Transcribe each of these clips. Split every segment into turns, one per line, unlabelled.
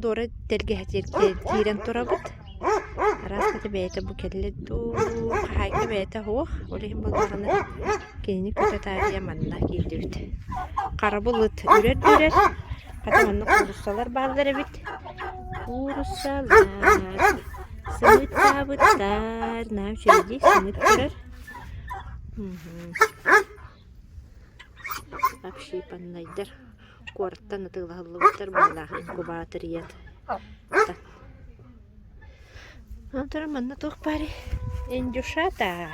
Дора тэлгэһэтигэр киирэн турабыт. Араас бэйэтэ бу кэллэ дуу, хаһаайка бэйэтэ суох, ол иһин буоллаҕына кинини көтө таарыйа манна киирдибит. Харабыл ыт үрэр да үрэр, хата манна кууруссалар бааллар эбит. Кууруссалар сымыттаабыттар, наһаа үчүгэйдик сымыт турар. Общепаннайдар куораттан атыылаһыллыбыттар быһыылаах инкубаторият. Онтон манна туох баарый? Индюшата.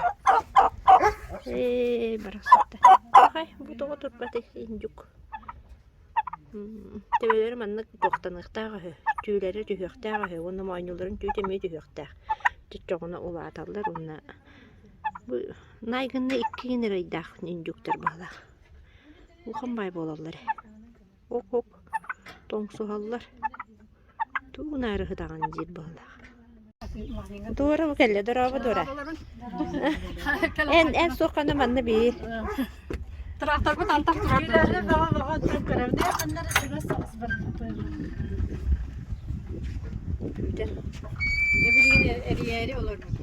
Ээ, барахсатта. Хай, бу тоҕо турбатый индюк? Төбөлөрө маннык туохтаныахтаах үһү, түүлэрэ түһүөхтээх үһү уонна моонньуларын түүтэ эмиэ түһүөхтээх. Чоччоҕуна улааталлар уонна бу наай гынна иккигин эрэ ыйдаах индюктар быһыылаах. Улахан баай буолаллар ээ. Ок-ок тоҥсуһаллар. Тугу наары сытаҕын диир быһыылаах. Дора бу кэллэ, дорообо Дора. Эн эн суоххана манна бии.
Тракторбут антах турар.
Күүтэр.
Билигин эрийээри олорбут.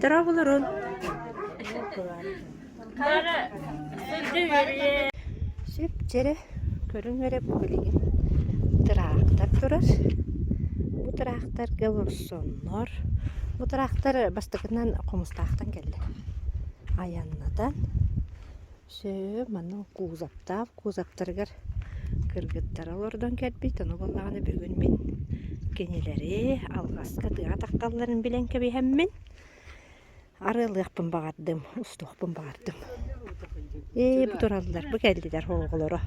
Дорооболорун. Сөп дьэрэ көрүҥ эрэ бу билигин тыраахтар турар. Бу тыраахтарга олорсоннор бу тыраахтар бастакынан Хомустаахтан кэллэ. Айаннатан сөп манна кузовтаах кузовтарыгар кыргыттара олордон кэлбит. Ону буоллаҕына бүгүн мин кинилэри алҕаска тыаҕа таххалларын билэн кэбиһэммин Арыалыахпын баҕардым, устуохпун баҕардым. Ээ, бу тураллар, бу кэллилэр оҕолоро.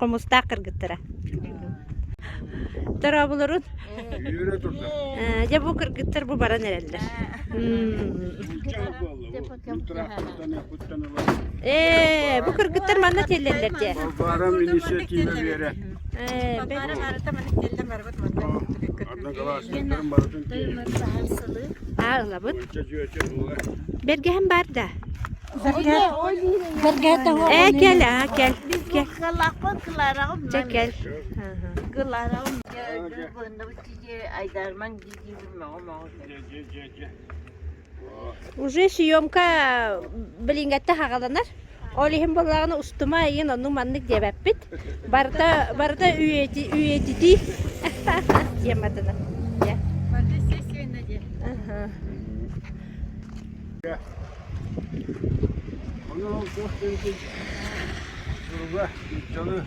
Хомустаах кыргыттара. Дорооболорун.
Үөрэ турда.
Э, дьэ бу кыргыттар бу баран эрэллэр. Ээ, бу кыргыттар манна тиэллэллэр дии.
Балбаарам инициатива биэрэ.
Ээ,
Одноклассниктарым барытын тиэйэн.
Аа, ылабыт. Бэргэһэм баар да? Ээ, кэл, аа, кэл. Кэл. Чэ, кэл. Уже съемка билиҥҥэттэ хаҕаланар. Ол иһин буоллаҕына устума эйигин оннук маннык диэбэппит. Барыта барыта үйэти үйэтитии тематынан. Дьэ. Аха.
Ону ол туох диэбитин суруга нууччалыы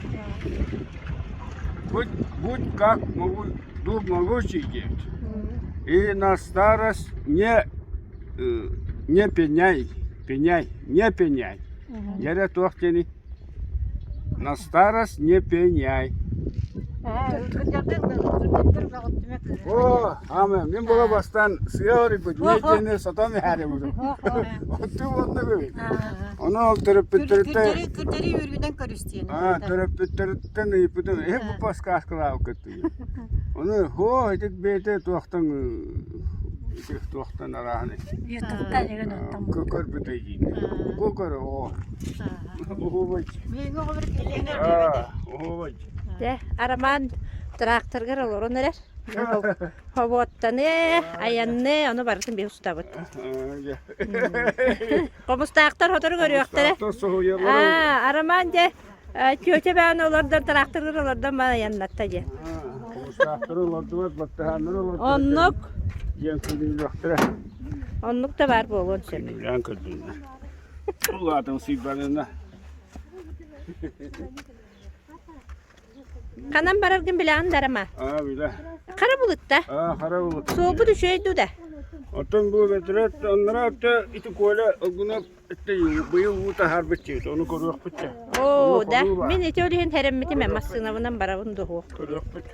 Будь, будь как могу, дуб могучий диэбит. И на старость не, не пеняй, пеняй, не пеняй. Дьэрэ туох диэний? На старость не пеняй. О, ама мин була бастаан сыа оройбут, не диэни сотон иһээри Оттуу оннук эбит. Ону ол төрөппүттэриттэн
Күрдэри үөрүүнэн көрүстүөн.
Аа, төрөппүттэриттэн ыйыппытым, эһи бу подсказкалаабыккыт диye. Ону һоо итик бэйэтэ туохтан туохтан арааһын
Ютубтан эгэн оттон.
көрбүтэ диин. Бу көр оо. Уһубай. Уһубай.
Дьэ, Арамаан тракторгар олорон эрэр. Хобуоттаны, айанны, ону барытын биһи устабыт. Хомустаахтар сотору көрүөхтэрэ. Аа, Арамаан дьэ, тетя бэйэн олордон, тракторгар олордон баан айаннатта дьэ.
Хомустаахтары олордубат, баттаһааннары олордубат.
Оннук.
Диэн күнүүлүөхтэрэ.
Оннук да баар буолуон сөп.
Күнүүлээн көрдүннэр. Улаатын сыйбанына.
Ханан бараргын билэҕин да Роман?
Аа, билэ.
Хара булутта.
Аа, хара булут.
Суолбут үчүгэй дуу да?
Оттон бу бэтэрээт аннараа өттө ити Коля Огунов өттө быйыл уу таһаарбыт диэбит, ону көрүөхпүт да.
Оо, да. Мин ити ол иһин хэрэммитим ээ, массыынабынан барабын дуһуох.
Көрүөхпүт.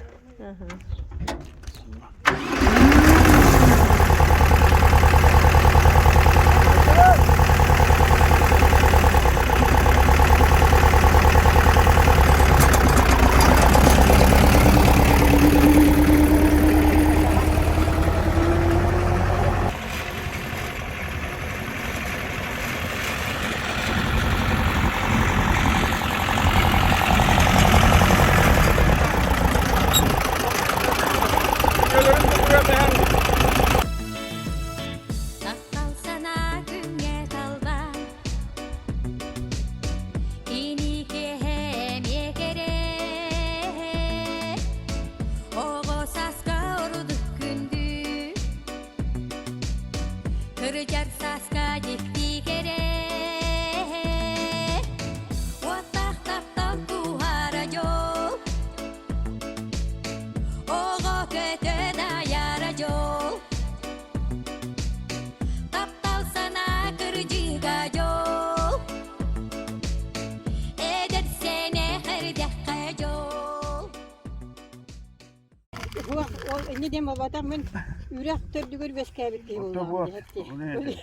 Ол инне диэн буолбатах мин үрэх төрдүгэр үөскээбит киһи
Отто
буоллаҕым
вот.
дии.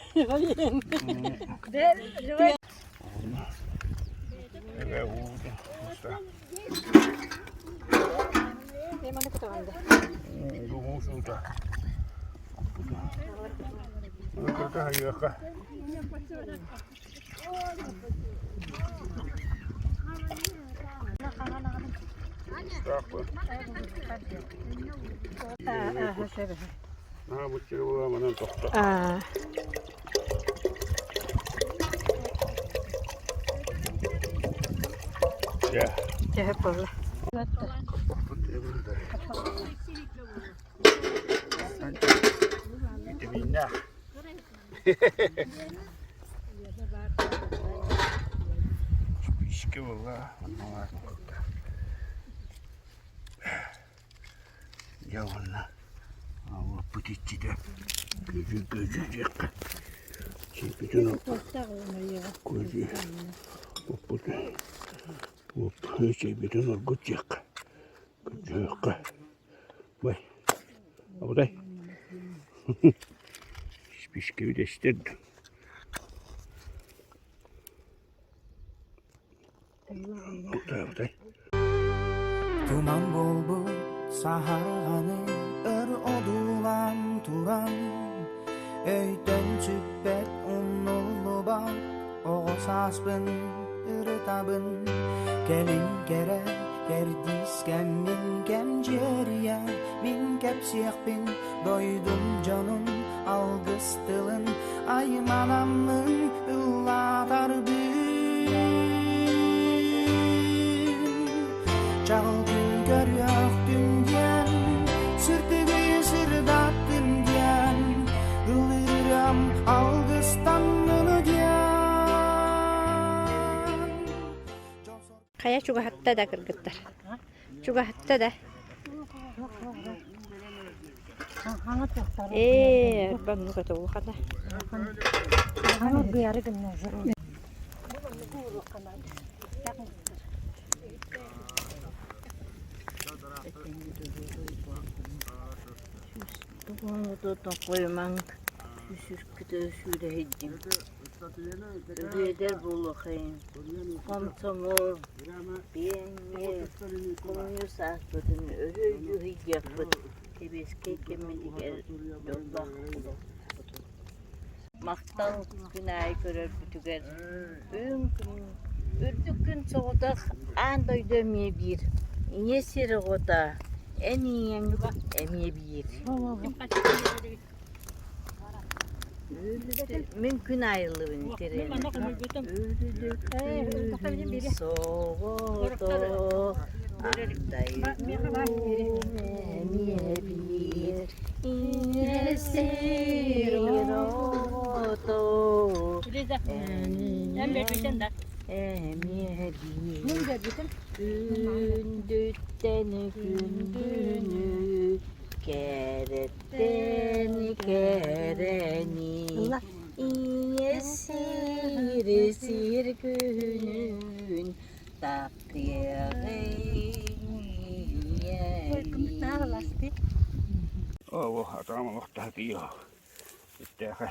Эбэ уута.
Маны кутаҕын да.
Дугун суута. Кырта хайыаха.
Аа. Төһө буолла?
Спички была, Дьэ уонна уоппут иччитэ көдьүү көдьүү диэххэ сиэппитин көдьүү уоппут чэйбитин оргут диэххэ көдьүөххэ бай абытай спичкэбит эстэр абытай
Туман буолбут саһарҕаны өр одуулаан туран, Өйтөн сүппэт умнуллубат оҕо сааспын ырытабын. Кэлин кэрэ кэрдиис кэммин кэмчиэрийэ мин кэпсиэхпин дойдум дьонун алгыс тылын айманаммын ыллаатарбын. Чаҕыл күн көрүөхтүн диэн, сырдыгы сырдаттын диэн, ыллыырам алгыстаннын диэн.
Хайа чугаһатта да кыргыттар. Чугаһатта да. Ээ, баннук это улахана.
Тоқоймаҥ үсүскүтэ сүүрэһийдим. Үһүөдэр буолуохайын. Хомсомуол, пионер, коммунист ааспытын өрө дьүһүйдүөхпүт, сэбиэскэй кэммитигэр дьоллоох олохпутун. Махтал күн аайы көрөрбүтүгэр үрүҥ күн, үрдүк күн соҕотох аан дойду эмиэ биир, ийэ сир оҕото, эн ийэҥ эмиэ биир. Мин күн аайыллыбын тирэнэ. Үрдүк күн соҕотох андайдым эмиэ биир. Ийэ сир оҕото эмиэ биир. Күндүттэн күндүнү кэрэттэн кэрэни ийэ сир сир күнүн таптыаҕыҥ ийэни.
Оо, атаҕым олохтоох Иттээхэ.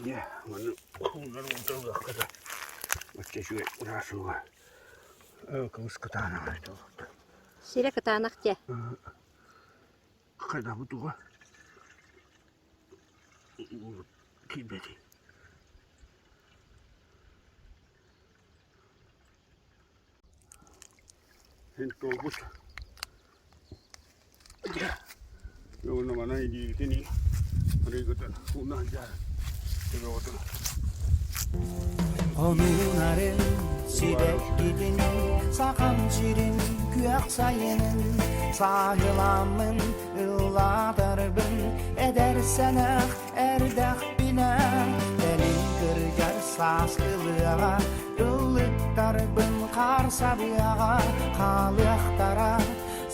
Дьэ, маны уунар уута ылыахха да. Оччо үчүгэй ураасыга. Кымыс кытаанах олохто.
Сирэ кытаанах дьэ.
Хайдах бутуга? Киирбэтий. Син туолбут. Уонна манан илиибитин арыйгытын уунан дьаар төбөҕүтүн.
Хонуунарын сибэккитин, сахам сирин күөх сайынын сааһыламмын ыллаатарбын эдэр сэнэх эрдэхпинэ кэлин кырдьар сааскылыаҕа ыллыктарбын хаар сабыаҕа хаалыахтара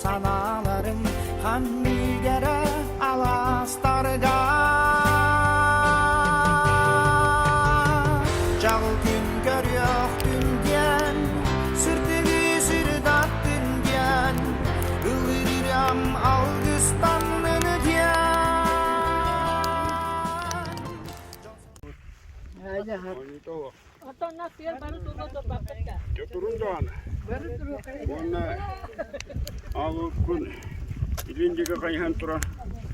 санааларым ханныгара алаастарга Чаҕыл күн көрүөхтүн диэн, сырдыгы сырдаттын диэн, ыллыыр
Дьэ турун даҕаны. Уонна аалыккын илин диэки хайыһан туран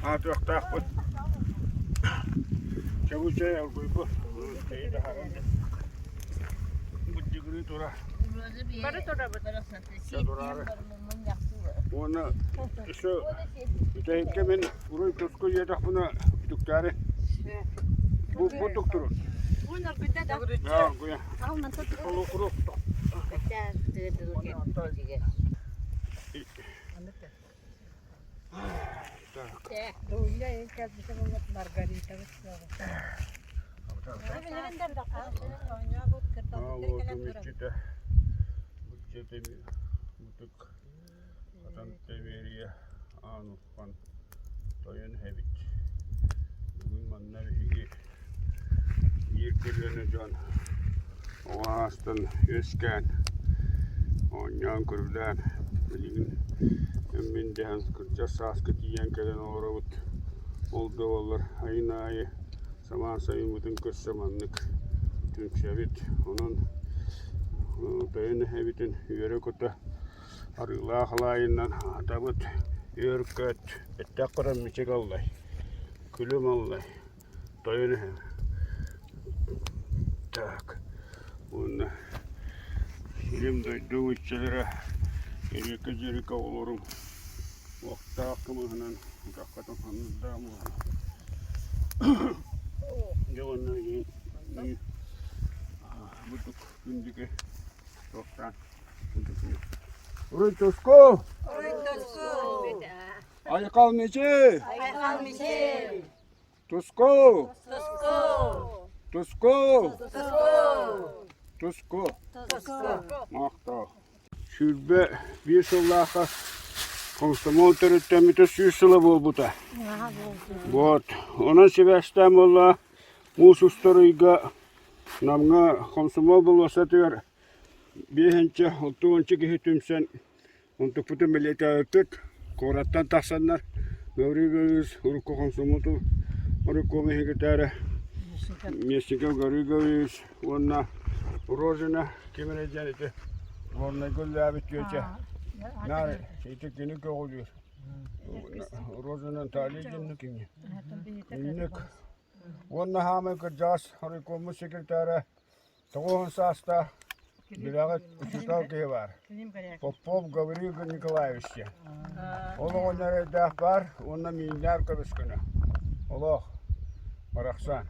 аатыахтаахпыт. Чабычай алгыйбыт. Быдьыгырыы тура.
Бары турабыт.
Тураары. Уонна өссө бүтэһиккэ мин уруй туску диэтэхпинэ үтүктээри бу бу туктурун. Хатан Тэбиэрийэ аан уххан тойон эһэбит. Бүгүн манна биһиги биир көлүөнэ дьон оҕо аастан үөскээн, оонньоон-көрүлээн билигин эммин дэһэн кырдьар сааска тиийэн кэлэн олоробут. Ол да буоллар айын аайы самаан сайыммытын көрсө маннык түмсэбит. Онон тойон эһэбитин үөрэ-көтө Арыылаах алаайынан аһатабыт, үөр-көт, эттээх көрөн мичик аллай, күлүм аллай, тойон иһэн. Так, уонна сирим дойду ыччалара эриэкэ-дьиэрикэ оҕолорум уохтаах кымыһынан утаххытын ханнык буолан. Дьэ уонна бу күндүкэ туохтаан Уруй туску!
Уруй туску!
Айхал мичи!
Айхал мичи!
Туску!
Туску!
Туску!
Туску!
Туску!
Туску!
Махтал. 21 сыллаахха комсомол төрүттэммитэ 100 сыла буолбута. Вот. Онон сибээстээн буолла муус устар ыйга Намҥа комсомол болуоссатыгар Биэһинчэ, алтуонча киһи түмсэн онтукпутун бэлиэтээбиппит. Куораттан тахсаннар Гаврил Гаврилович урукку хомсомуоту оройкуом секретара Местников Гаврил Гаврилович уонна Рожина ким эрэ диэн ити Горнайга үлэлээбит тетя наар ити кини көҕүлүүр. Рожина Наталья диэн кини. Инник уонна хаамай кырдьаҕас оройкуоммут секретара 90 саастаах Билэҕит, учуутал киһи баар. Попов Гаврил Николаевич диэн. Ол оҕонньор өйдөөх баар уонна мииннээх көмүскүнэ. Олох, барахсан.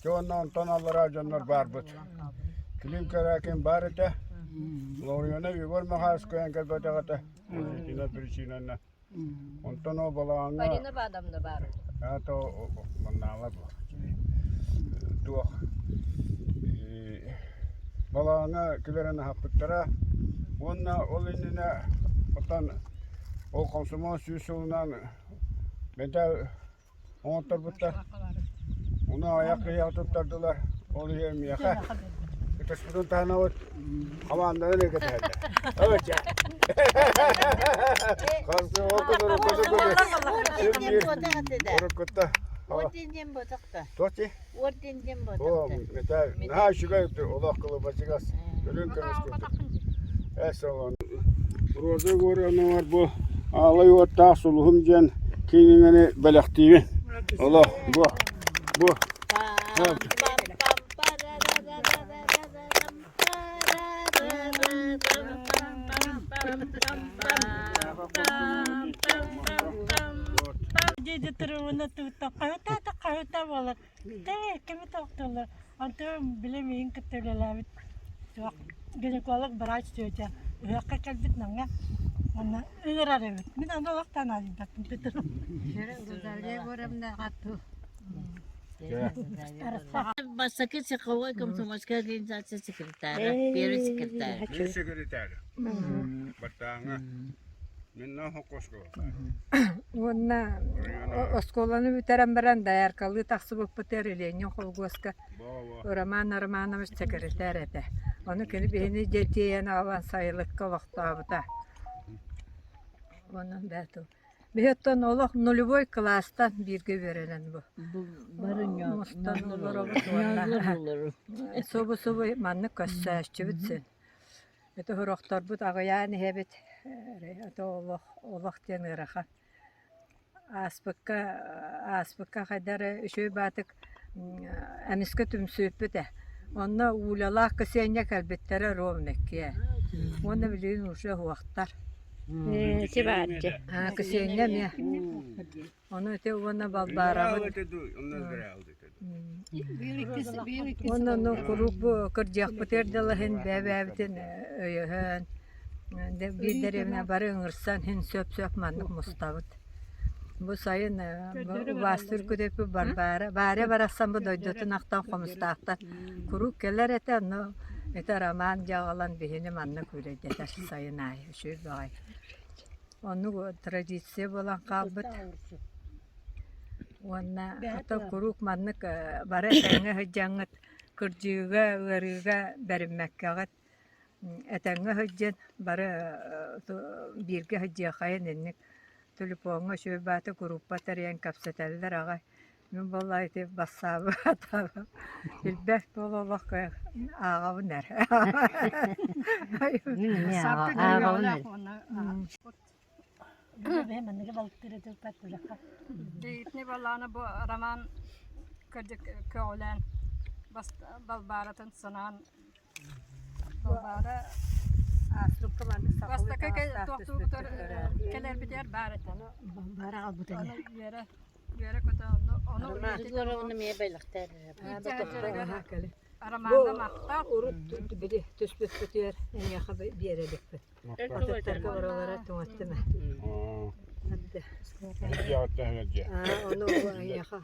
Дьэ уонна онтон аллараа дьоннор баарбыт. Клим Корякин баар этэ. Лоруйана Егор Михайлович кыайан кэлбэтэх этэ. Итинэ причинанна. Онтон ол балаҕаҥҥа
Марина Бадамна баар.
Аата маннаала туох балаҕаҥҥа килэрэн аһаппыттара уонна ол иннинэ оттон ол комсомол сүүс сылынан мэтээл оҥотторбуттар. Ону айах киһиэхэ туттардылар. Ол иһин миэхэ ытыспытын таһынабыт хамаанданы эрэ кэтэһэллэр. Ыча. Уруккутта.
Орден диэн буотахта.
Туох дии?
Орден диэн
О,
буотахта.
мэтээл. Наһаа үчүгэй олох кылыбачыгас. Өлүн көмүс курдук. Эс олон. Роза Егоровналар бу аалай уоттаах сулуһум диэн кииниҥэни бэлэхтиибин. Олох бу бу
Дьиэдэ турууна туутта хаһыта хаһыта буолар. Тэ кими тохтоллор. Онтон били миигин кытта үлэлээбит туох гинеколог врач тетя ыһыахха кэлбит Намҥа уонна ыҥырар эбит. Мин аны олохтон аалыйбаппын
Бастакы цеховой комсомольская организация секретаря, первый секретарь.
Мин секретарь. Баттааҥа. Мин хоккоско.
Уонна оскуоланы бүтэрэн баран дояркалыы тахсыбыппытыгар Ленин холкуоска Роман Романович секретарь этэ. Ону кини биһини дьэ тиэйэн аҕалан сайылыкка олохтообута. Онон бээтил. Биһи оттон олох нулевой кылаастан бииргэ үөрэнэн бу.
Бары
Мустан олоробут уонна субу-субу маннык көссөөччүбүт син. Ити сорохторбут аҕыйаан иһэбит, ото олох олох диэн ыарахан. Ааспыкка ааспыкка хайда эрэ үчүгэй баатык эмискэ түмсүбүппүт ээ. Онно Улялаах Ксения кэлбиттэрэ ровно иккиэ. Уонна билигин уже уһуохтар.
Ити баар дьэ.
Ксения эмиэ. Ону ити уонна Балбаарабыт. Уонна ону куруук бу кырдьыахпытыгар дылы иһин бэйэ-бэйэбитин өйөһөн, биир дэриэбинэ бары ыҥырсан иһин сөп-сөп маннык мустабыт. Бу сайын убаастыыр күтүөппүт Барбара, Варя барахсан бу дойдутун ахтан Хомустаахтан куруук кэлэр этэ, онно ити Роман дьаҕалан биһини маннык үлэдэтэр сайын аайы үчүгэй баҕайы. Оннук традиция буолан хаалбыт. Уонна ото куруук маннык бары этэҥҥэ сылдьаҥҥыт кырдьыыга, ыарыыга бэриммэккэҕит этэҥҥэ сылдьан бары бииргэ сылдьыаххайын инник телефоҥҥа үчүгэй баата группа тэрийэн кэпсэтэллэр аҕай. Мин буоллаа ити бассаабы билбэт буола олох ааҕабын эрэ.
Ааҕабын эрэ.
Итини балаана бу роман көҕүлээн Балбааратын санаан Балбаара бастакы туохтуубутар кэлэрбитигэр баар этэ.
Балбаара аҕалбыта
Ону үөрэ үөрэ көтө ону ону Ромаҥҥа махтал.
Урут били түспүппүтүгэр эйиэхэ биэрэ иликпин. Атыттарга баралара тоҥоттум ээ. Ону эйиэхэ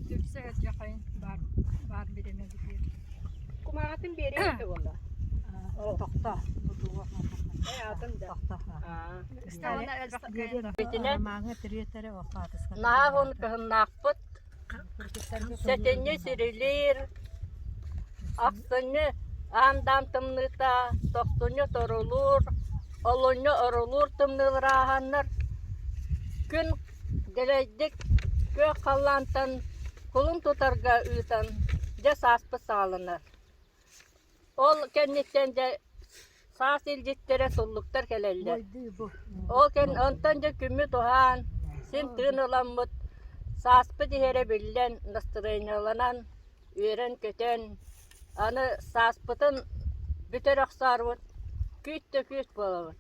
Түмсэ дьахайын баар баар бириэмэ бүтүөр.
Кумааҕытын биэриэ этэ буолла.
Тохто.
Атын да.
Наһаа уһун кыһыннаахпыт. Сэтинньи сирилиир, ахсынньы аан-даам тымныыта, тохсунньу торулуур, олунньу орулуур тымныылар ааһаннар, күн дэлэйдик күөх халлаантан кулун тутарга ыытан, дьэ сааспыт саҕаланар. Ол кэнниттэн дьэ саас илдьиттэрэ суллуктар кэлэллэр. Ол кэн онтон дьэ күммүт уһаан, син тыын ыламмыт, сааспыт иһэрэ биллэн, настырыанньаланан, үөрэн-көтөн, аны сааспытын бүтэр охсоорбут, күүт да күүт буолабыт.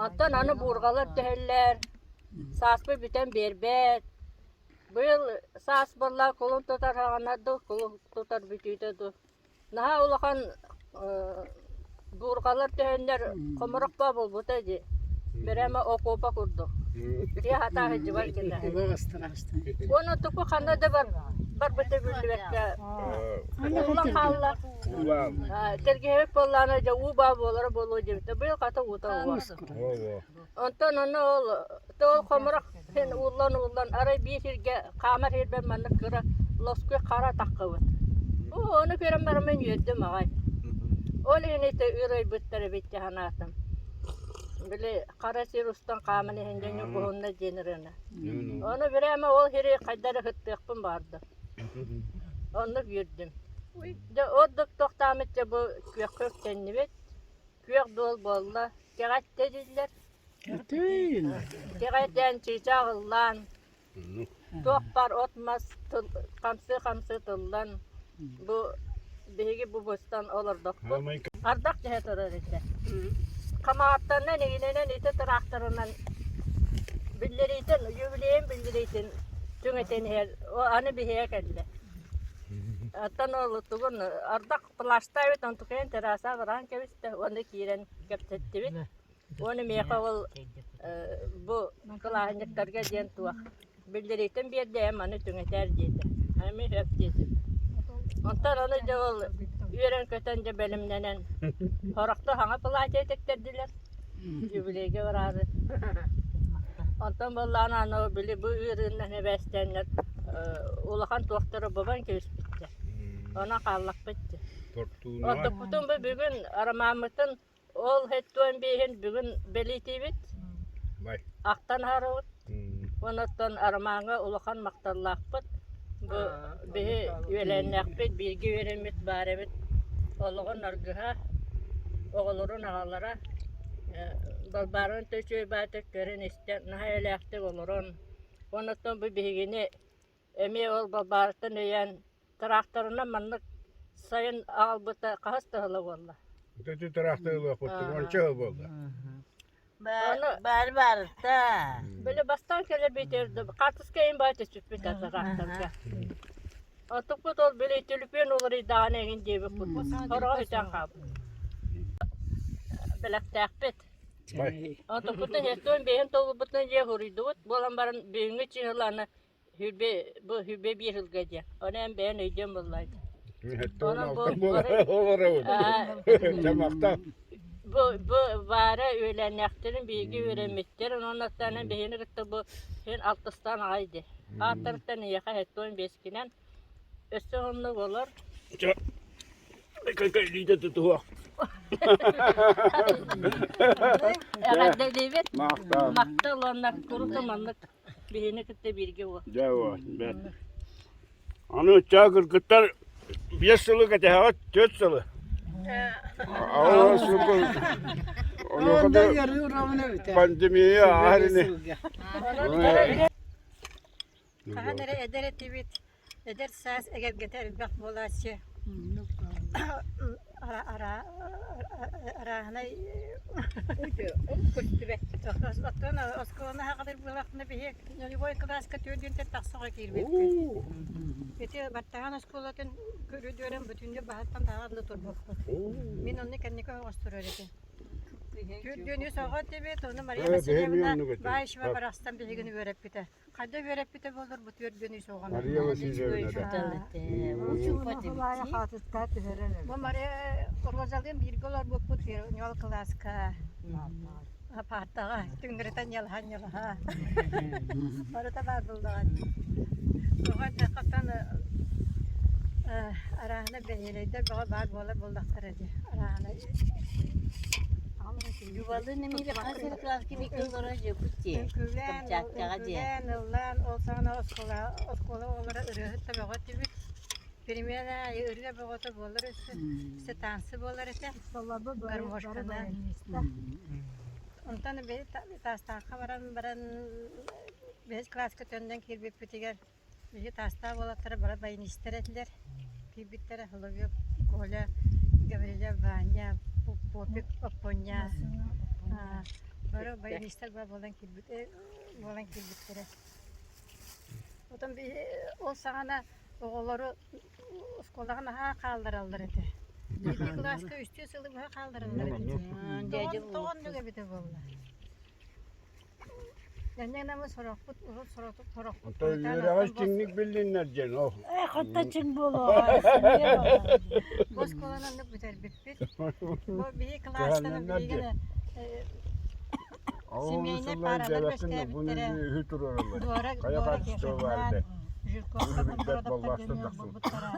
Оттон аны буурҕалар түһэллэр, сааспыт бүтэн биэрбэт. Быйыл саас буолла кулун тутар саҕана дуу, кулун тутар бүтүүтэ дуу Наһаа улахан буурҕалар түһэннэр хомурах буолбута дии. Бэрэмэ окуопа курдук. Тиэ хатаа сылдьыбат гына. Уонна туку ханна да бар барбыта биллибэккэ ууллан хаалла. Тэлгэһэбит буоллаҕына дьэ уу баа буолара буолуо диэбитэ. Быйыл хата уута уо. Онтон ону ол ол хомурах син ууллан-ууллан арай биир сиргэ хаамар сирбэр маннык кыра лоскуй хара таххыбыт. Оо, ону көрөн бараммын үөрдүм аҕай. Ол иһин ити ыарыйбыттар эбит дии санаатым. Били хара сир устан хааман иһэн дьэ ньургуһунна диэн ырыаны. Ону бирээмэ ол сири хайда эрэ сыттыахпын баҕардым. Оннук үөрдүм. Дьэ ордук тохтооммут дьэ бу күөххэ үктэннибит. Күөх дуол буолла, кэҕэттэ дииллэр. Кэҕэтээн чыычаах ыллаан, туох баар от-мас хамсыы-хамсыы тыллан, бу биһиги бу быстан олордохпут. Ардах түһэ турар этэ. Хамаҕаттанан игинэнэн ити тыраахтарынан биллэриитин, юбилейын биллэриитин түҥэтэн иһэр, аны биһиэхэ кэллэ. Оттон ол тугун ардах Плащтаабыт онтукайын террасаҕа быраҕан кэбистэ уонна киирэн кэпсэттибит. Уонна миэхэ ол бу кылааһынньыктарга диэн туох биллэриитин биэрдэ ээ маны түҥэтээр диэтэ. Эмиэ сөп диэтим. Онтон ону дьэ ол үөрэн-көтөн дьэ бэлэмнэнэн сорохто саҥа платье тиктэрдилэр юбилейга бараары. Онтон буоллаҕына аны били бу ыарыыннан эбээстээннэр улахан туохтары бобон кэбиспиттэр. Онон хааллахпыт дии. Ордукпутун бу бүгүн Ромаммытын ол һэттуон биэһин бүгүн бэлиэтиибит. Ахтан аһарабыт. Онон Арамааҥҥа улахан махталлаахпыт. Бу биһи үөлээннээхпит, бииргэ үөрэммит баар эбит. Олоҕун аргыһа, оҕолорун аҕалара Балбаарын үчүгэй баайдык көрөн-истэн, наһаа эйэлээхтик олорон, онон бу биһигини эмиэ ол Балбаарыттан өйөөн тыраахтарынан маннык сайын аҕалбыта хаһыс да сыла буолла.
Ити тыраахтар ылыахпыт, уонча сыл буолла.
Баар баарыта. Били бастаан кэлэбитэр хаартыска иһин баай түспүппүт тыраахтарга. Оттукпут ол били түлүпүөн уларыйдаҕына эҥин диэбиппит. Хороҕо сүтэн хаалбыт. Бэлэхтээхпит. Оттукпутун эстуон бэйэн толорбутунан дьиэ хуруйдубут. Буолан баран бүгүҥҥү чыһыланы Хүрбэ бу хүрбэ биир сылга диэн. Ону эн бэйэн өйдүөн буоллаҕай. Онон бу бу бу баара үөлээннээхтэрин бииргэ үөрэммиттэр онон оттон биһини кытта бу син алтыстаан аҕай дии. Ааттарыттан эйиэхэ 75-кинэн өссө оннук олор.
Илиитэ тутуһуох.
Эҕэрдэлиибит.
Махтал.
Махтал уонна куруту маннык Биһини кытта бииргэ уо.
Дьэ уо, бэрт. Аны ыччаа кыргыттар биэс сылы кэтэһэҕит, түөрт сылы. Онуоха да пандемия ааһар ини.
Хаһан эрэ эдэр этибит, эдэр саас эгэлгэтэ элбэх буолааччы. Арааһынай Оттон оскуоланы аһаҕалыыр буоллахпына биһи нулевой кылааска түөрт тахсаҕа киирбиппит. Ити Баттаҕан оскуолатын көрүдүөрүн бүтүннүү баһыттан таһаҕа дылы турбуппут. Мин онно кэнники оһоҕос турар этим. Түөрдүөн үс оҕо этибит, ону Мария Васильевна Баишева барахсан биһигини үөрэппитэ. Хайда үөрэппитэ буоллар бу түөрдүөн үс оҕону.
Мария Васильевна да.
Бу Мария Розалыын бииргэ олорбуппут ньуол кылааска паартаҕа түҥнэритэ ньалаһа-ньалаһа. Барыта баар буоллаҕа. Тоҕо эттэххэ арааһына бэһиэлэйдэр бөҕө баар буолар буоллахтара дии. Арааһына Үҥкүүлээн, үҥкүүлээн, ыллаан, ол саҕана оскуола, оскуола оҕолоро ырыаһыт да бөҕө этибит. Перемена аайы ырыа бөҕөтө буолар өссө, өссө танцы буолар этэ, гармошканан. Онтон Таастаахха баран баран бэһис кылааска төннөн киирбиппитигэр Биһиги Таастаах уолаттара бары баянистар этилэр. Киирбиттэрэ Соловьев Коля, Гаврильев Ваня, Попик Оппуонньа бары баянистар буолан киирбит буолан киирбиттэрэ. Отон биһи ол саҕана оҕолору оскуолаҕа наһаа хааллараллар этэ. Биһиги кылааска үстүү сылы быһа хааллараллар этэ. Тоҕо оннук эбитэ буолла?
Оттон үөрэҕи чиҥник биллиннэр диэн ол.
Ээ, хатта чиҥ буолуоҕа.
Бу оскуоланы оннук бүтэрбиппит. Бу биһи кылаастан билигин семейнай паралар бэстээбиттэрэ. Дора Дора Кешатынан, Жирковка Новгородовтар диэн буолбуттара.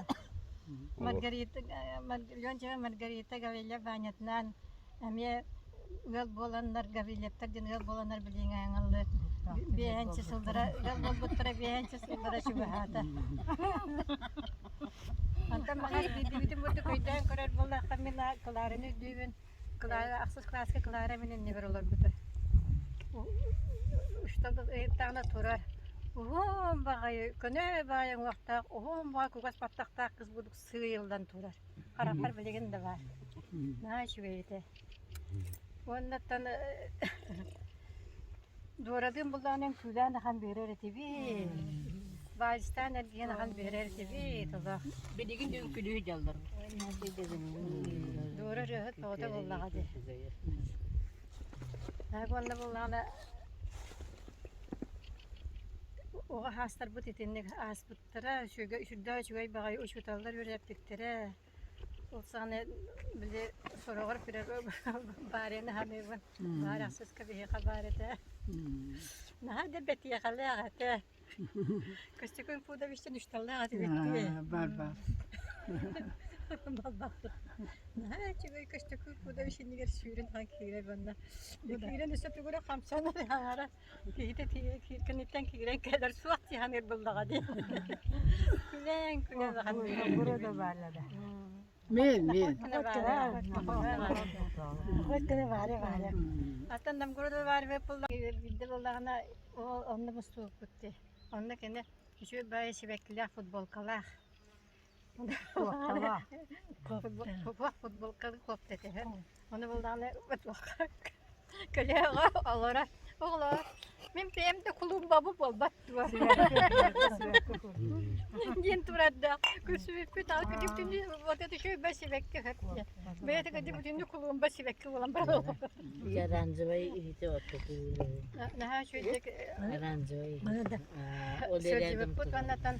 Маргарита Леонтьева Маргарита Гаврильев Ванятынан эмиэ ыал буоланнар Гаврильевтар диэн ыал буоланнар билиҥ аҥаллы биэһэнчи сыллара ыал буолбуттара биэһэнчи сыллара чугаһаата. Онтон махас биирдибитин бурдук өйдөөн көрөр буоллахха мин Клараны өйдүүбүн. Клара ахсыс кылааска Клара мин иннибэр олорбута. Ыйыттаҕына турар. Уһун баҕайы көнө баҕайы уҥуохтаах, уһун баҕайы кугас баттахтаах кыс бурдук сыыйыллан турар. Харахпар билигин да баар. Наһаа үчүгэй этэ. Уоннаттан Дуорадыын буллаҕына үҥкүүлээн ахан биэрэр этибит. Вальстаан эргийэн ахан биэрэр этибит олох.
Билигин да үҥкүүлүү дьаллар.
Дуора ырыаһыт тоҕото буоллаҕа дии. Уонна буоллаҕына оҕо хаастарбыт итинник ааспыттара үчүгэй сүрдээх үчүгэй баҕайы учууталлар үөрэппиттэрэ. Ол саҕана били сороҕор баарыйаны саныыбын. Баар ахсыска биһиэхэ баар этэ. Наһаа да бэтиэхэлээх этэ. Костяков Пудовичтан үчталлаах этибит дии.
Бар бар.
Балбаппыт. Наһаа үчүгэй көстөкүүр кудович иннигэр сүүрэн ахан киирэр уонна киирэн өссө тугу эрэ хамсанар аҥара киһитэ кэнниттэн киирэн кэлэр суох дии саныыр буоллаҕа дии. Күлэн күлэн ахан
Burada бааллара.
Мен, мен.
Аттан Намгуруда баар биирдэ буоллаҕына ол онно мустубуппут дии. Онно кини үчүгэй баайы сибэккилээх футболкалаах. Футболканы куопта этэ. Ону буоллаҕына көлөҕө олорор. Оҕолоор, мин бэйэм да кулуумбабы буолбат дуо? Диэн турардаах. Күлсүбүппүт ал кыдык түннү вот это еще и сибэкки хэппэ. Бэйэтэ кыдык бүтүннү кулуумба сибэкки буолан барар.
Оранжевай иһити ортотугар.
Наһаа үчүгэйдик
Оранжевай. Ол
сылдьыбыппыт уоннатан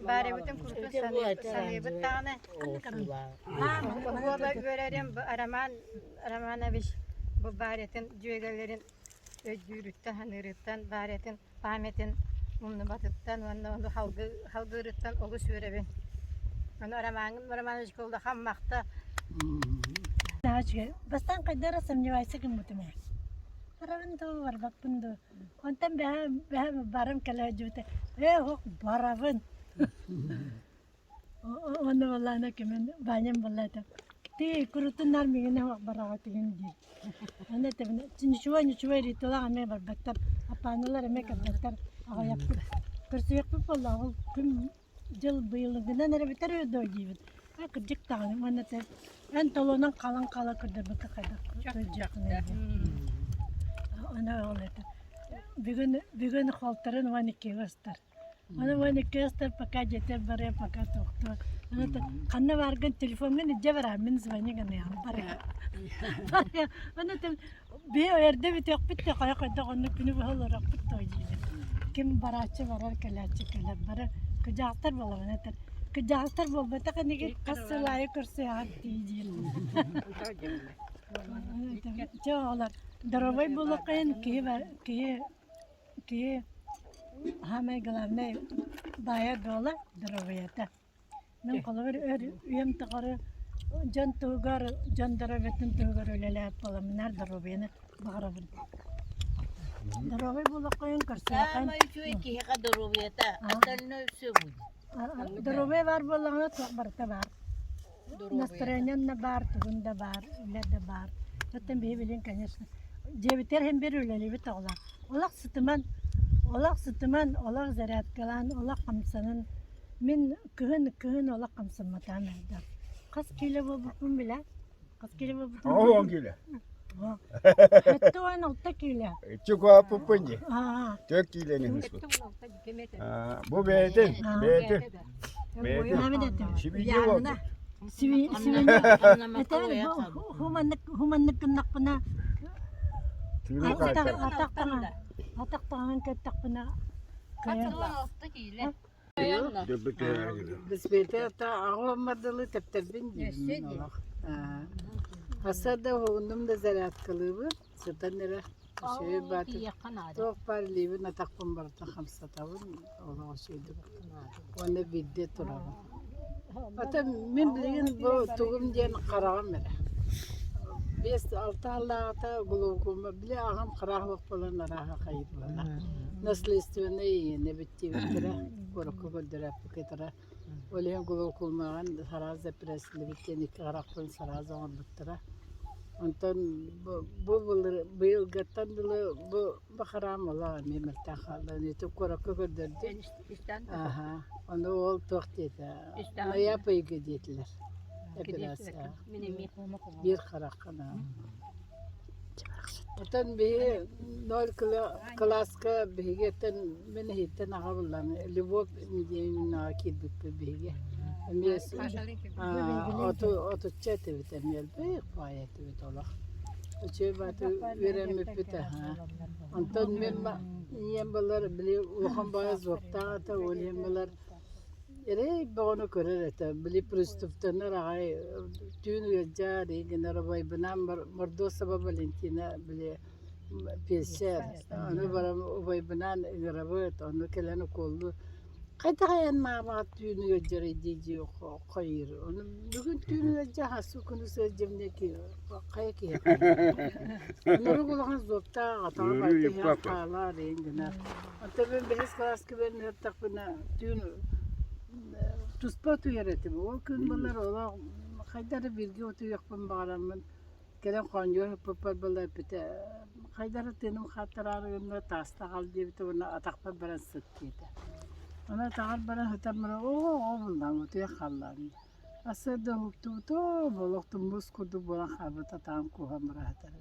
баарыбытын курутун саныыбыт даҕаны. Оһуоба үөрэрим бу Роман Романович бу баарытын дьүөгэлэрин өйдүүрүттэн, саныырыттан, баарытын памятын умнубатыттан уонна ону халгыырыттан олус үөрэбин. Ону Роман Романовичка улахан махта.
Бастаан хайдах эрэ сомневайся гыммытым ээ. Барабын дуу, барбаппын дуу. Онтон бэһэ бэһэ барым кэлэ дьүтэ. Ээ, ох, барабын. Уонна буоллаҕына кимин Ваням буолла этэ тыы курутуннар миигин ох бараҕытыгын диир. Аны этэбин ничего ничего Риталаах эмиэ барбаттар Аппааналар эмиэ кэлбэттэр аҕыйахпыт көрсүөхпүт буолла ол күн дьыл быйылгынан эрэ бүтэр үһү дуо диибин. Ээ кырдьык даҕаны уонна этэ эн толуонан халан хаала көрдөрбөккө хайдах сылдьыаххыный диэн. Аны ол этэ бүгүн бүгүн холтарын 12-гэ ыстар. Аны 12 пока дьиэтэ барыа, пока тохтуо. Ханна бааргын телефоҥҥун илдьэ бараан, мин звони гыныам барыа. Барыа. Аны биһи эрдэ бүтүөхпүт да хайа хайдах оннук күнү быһа олоруохпут дуо диибин. Ким барааччы барар, кэлээччи кэлэр. Бары кыдьаахтар буолабын этэр. Кыдьаахтар буолбатах инигит хас сыл аайы көрсүһэҕит дии диир. Чэ оҕолор, доруобай буолуоххайын киһи киһи Киһи саамай главнай баайа-дуола доруобуйата. Мин холобур өр үйэм тухары дьон туһугар, дьон доруобуйатын туһугар үлэлээбит буоламмын наар доруобуйаны баҕарабын. Доруобай буолуоххайын көрсүөххэ
Саамай үчүгэй киһиэхэ доруобуйата, остальное все будет.
Доруобуйа баар буоллаҕына туох барыта баар. Настроением да баар, тугун да баар, үлэ да баар. Оттон биһи билин, конечно, дьиэбитигэр иһин биир үлэлиибит оҕолор. Олох сытыман, олох сытыман, олох зарядкалаан, олох хамсанан. Мин кыһын, кыһын олох хамсамматаҕым элбэх. Хас киилэ буолбуппун билэ? Хас киилэ буолбутун
Ол он киилэ.
76 киилэ.
Чукуаппыппын дии.
Аа.
Төрт киилэни хыспыт. Бу бэйэтин, бэйэтин. Бэйэтин. Сибиинньэ буолбут.
Сибиинньэ. Этэр хуманнык хуманнык гыннахпына атах атах таҥаһын кэттэхпинэ
киилэ.
Бисбиэтэ аҕыламмар дылы тэптэрбин диибин олох. Хаса да уһугуннум да зарядкалыыбын, сытан эрэ үчүгэй баатыр туох баар илиибин атахпын барытын хамсатабын, олох үчүгэйдик уонна биирдэ турабын. Ата мин билигин бу тугум диэн хараҕым эрэ. 5-6 сыллааҕыта глаукома били аҕам хараах суох буолан арааһа хайыр буолла. Наследственнай иэнэ эбит диэбиттэрэ, куоракка көрдөрөөппүккэтэрэ. Ол иһин глаукомаҕын сараас эпэрээссийэлэбит диэн икки харахпын сараас оҥорбуттара. Онтон бу бу былыр быйылгыттан дылы бу бу хараам олох эмиэ мөлтөх хаалла. Ити куоракка көрдөрдүм. Аха. Ону ол туох диэтэ? Ноябрьга диэтилэр. Операция. Биир хараххына. Оттон биһи ноль кылааска биһиги оттон мин иһиттэн аҕа буллам. Любовь Мединовнаҕа киирбиппит биһиги. Эмиэ отучча этибит эмиэ элбэх баай этибит олох. Үчүгэй бааты үөрэммиппит аһа. Онтон мин ийэм балар били улахан баҕайы зоптаах этэ, ол иһин балар эрэй бөҕөнү көрөр этэ. Били приступтанар аҕай түүн ыалдьар гынар убайбынаан Мордосова Валентина били пиэссэр. Ону баран убайбынаан ыҥырабыт, ону кэлэн укуоллуу. Хайдах айан маамаҕа түүн ыалдьарый дии дии хайыыр. Ону бүгүн түүн ыалдьа хассы күнү сылдьабын хайа киһи Нурук улахан зуоптаах атаҕа барыта иһэн хаалаар иһин гынар. Оттон мин бэһис кылааска үөрэнэ сыттахпына түүн туспа утуйар этим. Ол күн буолар олох хайдах эрэ бииргэ утуйуохпун баҕараммын Кэлэн хоонньугар ыппыппар буола эппитэ, хайдах эрэ тыыным хааттараары гынна, тааста аҕал диэбитэ уонна атахпар баран сыт диэтэ. Ону атаҕар баран сытан баран, оо, оҕо буллаҕым, утуйан хааллаҕым. Сарсыарда уһуктубутум, олох тумус курдук буолан хаалбыт атаҕым кууһан бара сытар.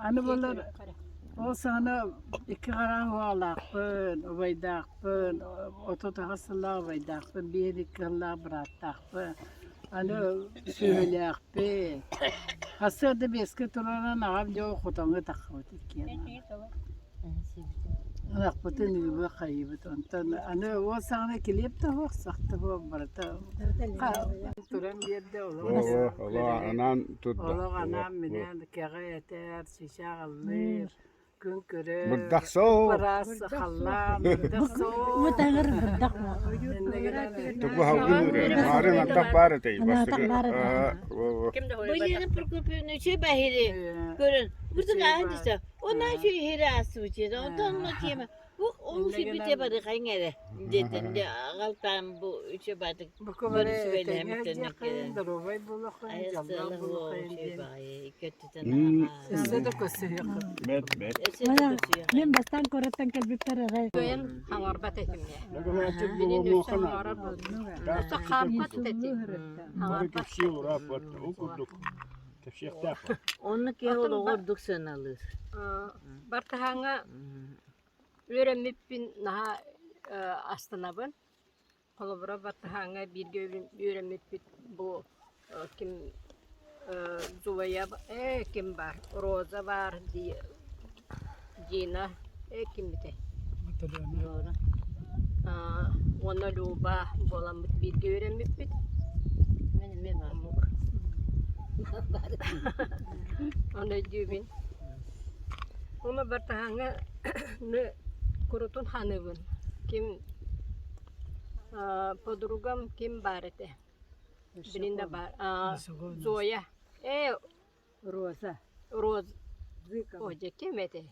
Аны буоллар ол саҕана икки хараҕым уолаахпын, убайдаахпын, 38 сыллаах убайдаахпын, биир икки сыллаах бырааттаахпын. Аны сүөһүлээхпит. Сарсыарда биэскэ тураран аҕам дьэ ол хотоҥҥо таххыбыт иккиэн. Ынахпытын ыыбы хайыыбыт. Онтон аны ол саҕана килиэп да суох, сах да суох барыта туран биэрдэ олох
Олох анаан турда.
Олох анаан-минээн кэҕэ этэр, чычаах ыллыыр. Күн көрөр,
Бырдах суох.
ыраас халлаан, бырдах суох.
Мытаҥыр бырдах
Тугу халгын үрэр? Маарын антах баар этэй.
Антах баар этэ.
Елена Прокопьевна үчүгэй баһири көрөн, бырдык ааһын десе, онна үчүгэй иһири аастыбыт онтон онно тиэмэ Ол сирбите барыхайҥ эрэ диэтин дьэ аҕалтаан бу үчү баатык
Бука
бары
бары
сүбэлэһэммит
этэҥҥэ
төннөн
дьиэххин,
кэлэн
доруобай буолуоххун,
айас
дьоллоох
сыала
буолуоххун
үчүгэй
диэн.
баҕайы икки өттүтэн
Өссө да көрсүһүөххүт.
Бэт бэт.
Өссө да көрсүһүөххэ.
Мин бастаан куораттан кэлбиппэр арай
Кыайан хаҥарбат этим ээ. Билин өссө хаҥарар буолбут. Өссө хаампат этим.
Бары
Хаҥарбат.
кэпсиэ урааппат. Ол курдук кэпсиэхтээх.
Онно киһи олоҕу ордук сыаналыыр.
Бартаһааҥҥа Үөрэммиппин наһаа астынабын. Холобура, баттаһааҥҥа бииргэ үөрэммиппит бу ким Зоя ээ ким баар, Роза баар Дина ээ киммитэй уонна Люба буоламмыт бииргэ үөрэммиппит.
Мин эмиэ баармын.
Ону өйдүүбүн. Уонна бартаһааҥҥа курутун ханыыбын. Ким подругам ким баар этэ? Билин да баар. Зоя. Ээ
Роза.
Роз. О, дьэ ким этэй?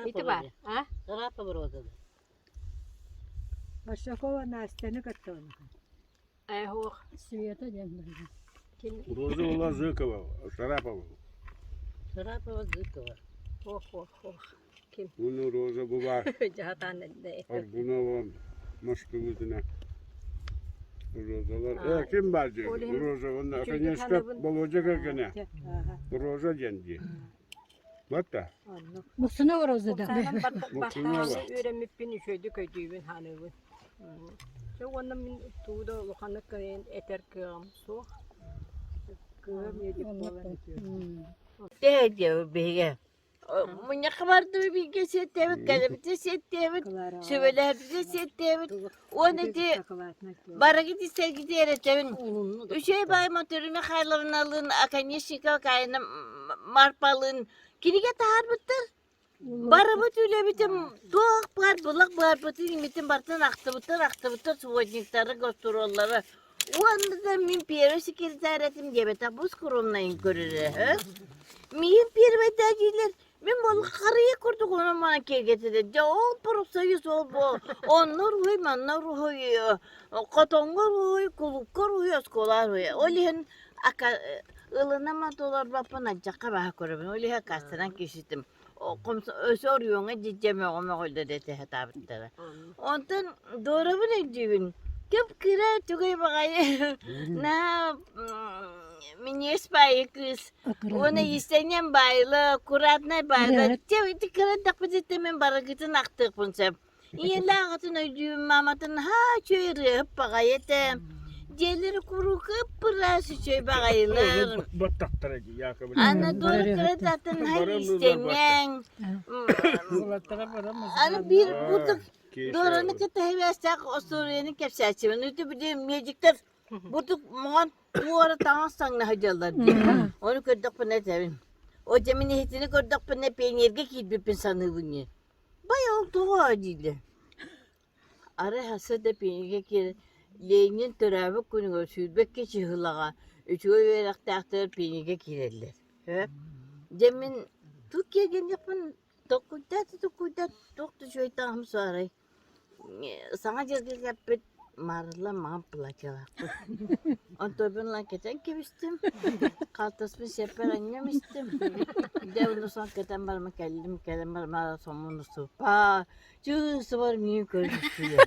Ити баар. А?
Шарапова Роза.
Большакова Настяны кытта оонньоһон.
Ээ суох.
Света диэн барыга.
Ким?
Роза была Зыкова, Шарапова.
Шарапова Зыкова.
Ох, ох, ох. Ким?
Уну Роза была
Дьаһатаан эрдэ.
Аргунова Москвытына. Розалар. Э, ким бар дии? Роза, онно Академическая Володя кэргэнэ. Роза диэн дии. Батта.
Муксунова Роза да.
Муксунова.
Үөрэммиппин үчүгэйдик өйдүүбүн ханыыбын. Чэ уонна мин тугу да улаханнык кыайан этэр кыаҕым суох.
Кыыһым медик буолан үтүөрдүм.
Тэһэ диэбит биһиги. Мунньахха бардыбы бииргэ сиэттээбит, кэлэбитэ сиэттээбит, сүбэлэһэрбитэ сиэттээбит. Уон ити барыгыт истэргити эрэтэбин. Үчүгэй баай Мотору Михайловналыын, Оконешникова Каина Марпалыын кинигэ таһаарбыттар. Барыбыт үлэбитин туох баар былах баарбытын имитин барытын ахтыбыттар, ахтыбыттар субботниктары, гостуруоллары. Уонна да мин первый секретарь этим диэбэтэх бу скромнайын көрөрө. Миин первыйда диилэр, мин буол харыйа курдук ону мана киэргэтилэр. Дьэ ол профсоюз ол бу онно уруһуй, манна уруһуй, хотоҥҥо уруһуй, кулуупка уруһуй, оскуола уруһуй. Ол иһин ака ылынама толорбоппун алдьархай баһа көрөбүн. Ол иһин аккаастанан киирситим. Өссө оройуоҥҥа дьиэ мөҕө-мөҕөллөр этэ сатаабыттара. Онтон Доробун өйдүүбүн. Кып-кыра үчүгэй баҕайы наһаа минньигэс баайы кыыс уонна иистэнньэҥ баайла, аккуратнай баайла. Дьэ ити кыра эрдэхпититтэн мин барыгытын ахтыахпын сөп. Ийэлээх аҕатын өйдүүбүн, мааматын наһаа үчүгэй ырыаһыт баҕайы этэ. Дьиэлэрэ куруук ып-ыраас үчүгэй баҕайылар.
Баттахтара дии, якобы.
Аны дуора кыра наһаа иистэнньэҥ.
Уолаттара бары
Аны биир бурдук Дуораны
Кеша.
кытта сибээстээх остуоруйаны кэпсээччибин. Үтү били медиктэр бурдук моҥон туора таҥас таҥна сылдьаллар дии. Ону көрдөхпүнэ этэбин. О дьэ мин иһитини көрдөхпүнэ пионерга киирбиппин саныыбын дии. Бай ол тоҕо дииллэр. Арай хасса да пиэньигэ киирэн Ленин төрөөбүт күнүгэр 22 чыһылаҕа үчүгэй үөрэхтээхтэр пиэньигэ киирэллэр. Дьэ мин туох киэргэниэхпин толкуйдаат да толкуйдаат туох да үчүгэй таҥаһым суоҕарай Саҥа дьылга кэппит маарылла маҥан платьелаахпын. Онтуйбун ылан кэтэн кэбистим, хаалтаспын сиэппэр анньан истим. Дьэ онно сон кэтэн бараммын кэллим, кэлэн баран соммун устубуппаа, чыысыбар миигин көрө түстүлэр.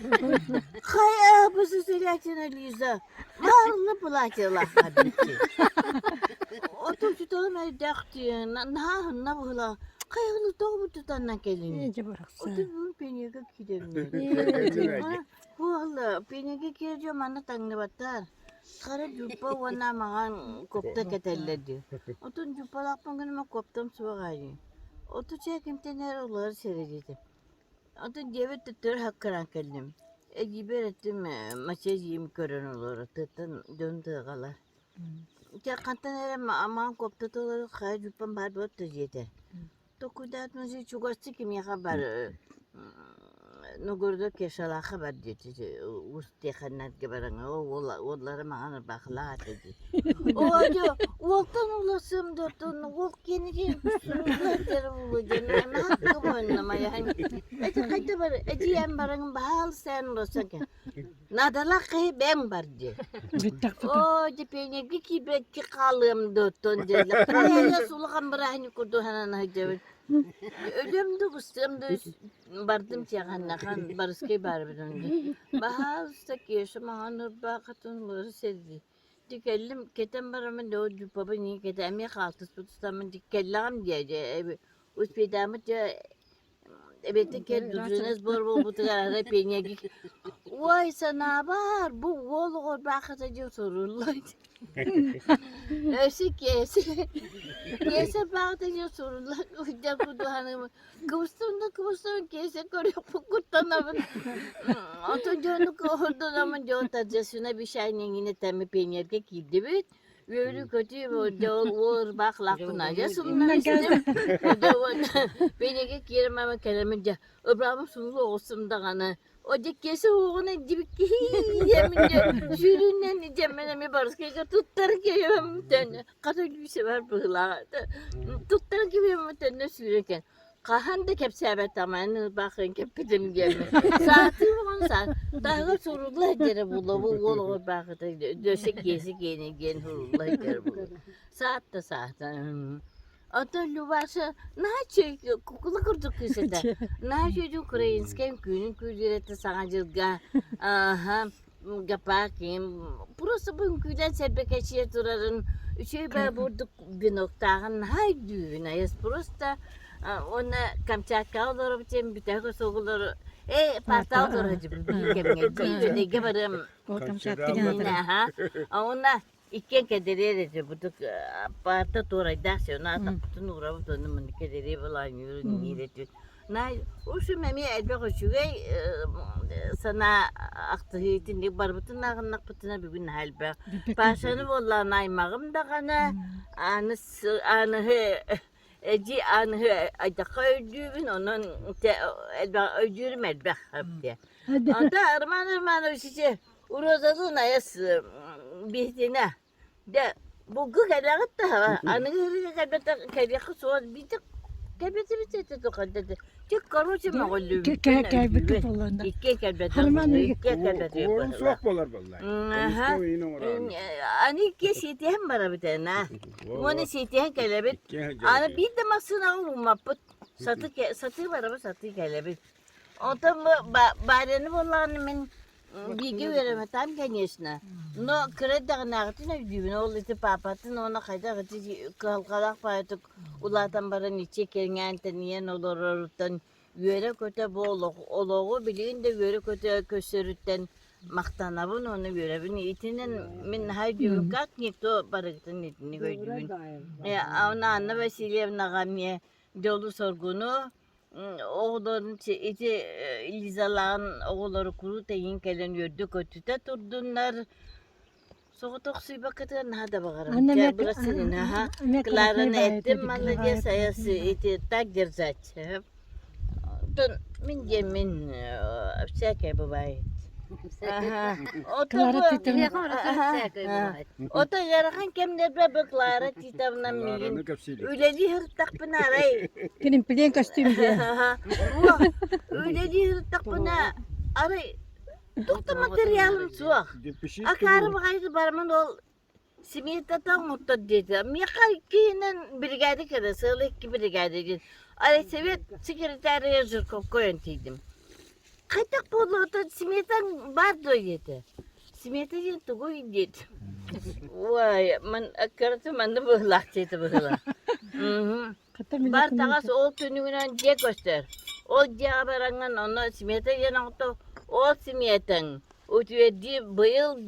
Хайа, бу сысырятина Лиза, маарылла платьелаахха диэки. Отун учууталым өйдөөх дии, наһаа аһынна быһыылаах. Хайаҕын тоҕо бу тутаннан кэлиҥ?
Дьэ барахсан.
Оту бүгүн пионерга киирэммин. Буолла, пионерга киирэ дьон манна таҥныбаттар. Хара дьууппа уонна маҥан куопта кэтэллэр дии. Отун дьууппалаахпын гыныма куоптам суох аайы. Оту чээ кимтэн эрэ уларар сирэ диэтим. Отун дьиэбэр төттөрү хаккыраан кэллим. Эдьиийбэр эттим Мача эдьиийим көрөн олорор, тыаттан дьон тыаҕалар. Дьэ хантан эрэ маҥан куопта толору хайа дьууппам баар буолта диэтэ. Токуйдаатым чугастыы кимиэхэ бар Новгородок Кешалаахха бар диэти уус Тиэхэннэргэ бараҥ уоллара маҥан ырбаахылаах этэ дии. Оо дьэ уолтан уласыам да оттон уол киэнигин буолуо диэн маһакка буонна майаһын эти хайда бар эдьиийэм бараҥ баһаалыста эн улассан кэ Наадалаах киһи бэйэҥ бар дии. Оо, дьэ пионерга киирбэккэ хаалыам да оттон диэллэр. Хайа улахан бырааһынньык курдук санана сылдьабын. Өлүөм да быстыам да бардым тиэхэннэхэн барыскай баарбын дии. Баһаалыста Кеша маҥан ырбаахытын улары сэргии. Дьэ кэллим, кэтэн бараммын дьэ ол дьууппабын иһин кэтэ эмиэ хаалтыспыт устаммын дьэ кэллэҕим дии дьэ успейдааммыт дьэ Эбэтэ кэр дружина сбор буолбутугар арай пионерга «Ой, санаабар, бу уол оҕо ырбаахыта диэн суруллар» Өссө Киэсэ Киэсэ ырбаахыта диэн суруллар уйдар курдук кыбыстым да кыбыстым Киэсэ көрүөхпүн куттанабын Онтон дьону кыһырданаммын дьон торжественное обещание иҥин этэммин пионерга киирдибит Үөрүү-көтүү дьэ ол уол ырбаахылаахпын адьас умнан истим. Дьэ уонна пиэнэгэ киирэн баран кэлэммин дьэ ырбаахым суулла оҕустум даҕаны о дьэ киэсэ уоҕун илдьибит киһи диэммин дьэ сүүрүүнэн дьэммин эмиэ барыскайга туттар киһим төннө хата Лүүсэ бар быһыылааҕа туттар киһим төннө сүүрэн кэлэн Хаһан да кэпсээбэтэҕим эн ырбаахыгын кэппитим диэммин. Саатыы буолан саа таһыгар сурулла сылдьара буолуо бу уол оҕо ырбаахыта өссө киэсэ киэнэ диэн сурулла сылдьара буолуо. Саат да саата. Оттон Любаша наһаа үчүгэй кукула курдук кыыс этэ. Наһаа үчүгэй украинскай үҥкүүнүн күүлүрэтэ Саҥа дьылга аха Гапаким просто бу үҥкүүлээн сэрбэкэчийэ турарын үчүгэй баа бурдук веноктааҕын наһаа өйдүүбүн айас просто уонна Камчаткаҕа олоробут диэн бүтэһик осуогулар ээ паартаҕа олоро сылдьыбыт биир кэмҥэ дии барыам аха уонна Иккиэн кэдэрээр этэ бутук паарта туорайдаах сиэн атахпытын уурабыт уонна манна кэдэрии былаанньыырын иҥиир этибит. Наай ушум эмиэ элбэх үчүгэй санаа ахтыһыы итинник барбытын ааҕыннахпытына бүгүн наһаа элбэх. Пашаны буоллаҕына аймаҕым даҕаны аны аныһы эдьиий аныһы айдахха өйдүүбүн онон элбэх өйдүүрүм элбэх диye. Онто Роман Романович ити Розалын айас биһитинэ дьэ булгу кэлэҕит да аныгы ырыа кэлбэтэ кэлиэххэ суох биитэ кэлбэтибит этэ тухарда чик короче мөҕүллүбүт
Кэлбиккит буоллунна.
икки кэлбэтэ
Харман
икки кэлбэтэ
Куорун суох буолар буолла.
Аны икки сиэтиһэн барабыт эн Уонна сиэтиһэн кэлэбит. Аны биир да массыынаҕа ууммаппыт. Сатыы сатыы барабыт, сатыы кэлэбит. Онтон Варяны буоллаҕына мин Бииргэ үөрэммэтим, конечно. Но кыра эрдэҕинээҕитин өйдүүбүн. Ол ити паапатын уонна хайдах ити кыһалҕалаах баайытык улаатан баран иччи кэҥээн тэнийэн олороруттан үөрэ-көтө бу олох олоҕу билигин да үөрэ-көтө көрсөрүттэн махтанабын уонна үөрэбин. Итинэн мин наһаа өйдүүбүн, как никто барыгытын итинник өйдүүбүн. Э, Анна Васильевнаҕа эмиэ дьолу-соргуну Оҕолорун ити Лизалаан оҕолору куруук эйигин кэлэн үөрдэ-көтүтэ турдуннар. Соҕотохсуйбаккытыгар наһаа да баҕарабын. Дьэ, бырастыгын, аха. Клараны эттим, молодец, ити так держать. Оттон мин диэммин всякое бывает. Аха. Ото
Клара
бу
Титовна.
Ото ыарахан кэмнэрбэ бу Клара Титовна миигин
Клараны кэпсиилик.
үлэлии сырыттахпына арай
Кримплен костюм диye.
Үлэлии сырыттахпына арай туох да материалым суох. Акаары баҕайы барамын ол Симиэтата оҥортор диэтэ. Миэхэ иккиһинэн биригээдэ кэлэ, сыала икки биригээдэ диэн. Арай совет секретарыгар Жирковка ойон тиийдим. Хайдах буолуота сметаҥ баар дуо диэтэ. Смета диэн тугуй диэт. Уай, ман аккарата манна быһыылаах диэтэ быһыылаах. Бар таҕас ол түнүгүнэн дьиэ көстөр. Ол дьиэҕэ бараҥҥын онно смета диэн оҥотто ол сметаҥ утверди быйыл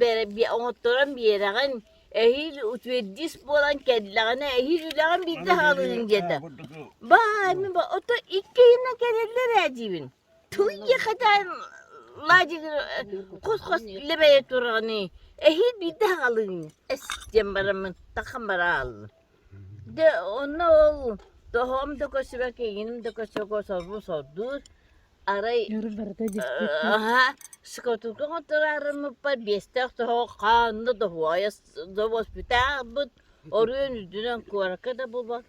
оҥотторон биэрэҕин эһиил утвердис буолан кэллэҕинэ эһиил үлэҕин биирдэ хаалыыҥ диэтэ. Баай мин ото икки ыйынан кэлэллэр ээ диибин. Туйахатан ладик хос-хос лэбэйэ тураҕыный эһиил биирдэ хаалыыҥ эс диэн бараммын таххан бара хааллым. Дьэ онно ол тоһоҕом да көстүбэккэ иҥиним да көстүбэккэ сорбу сордуур арай аһа скотурка оҥоттораарыммыппар биэстээх тоһоҕо хаанна доһуойа добуоспутаахпыт оруйун үрдүнэн куоракка да булбат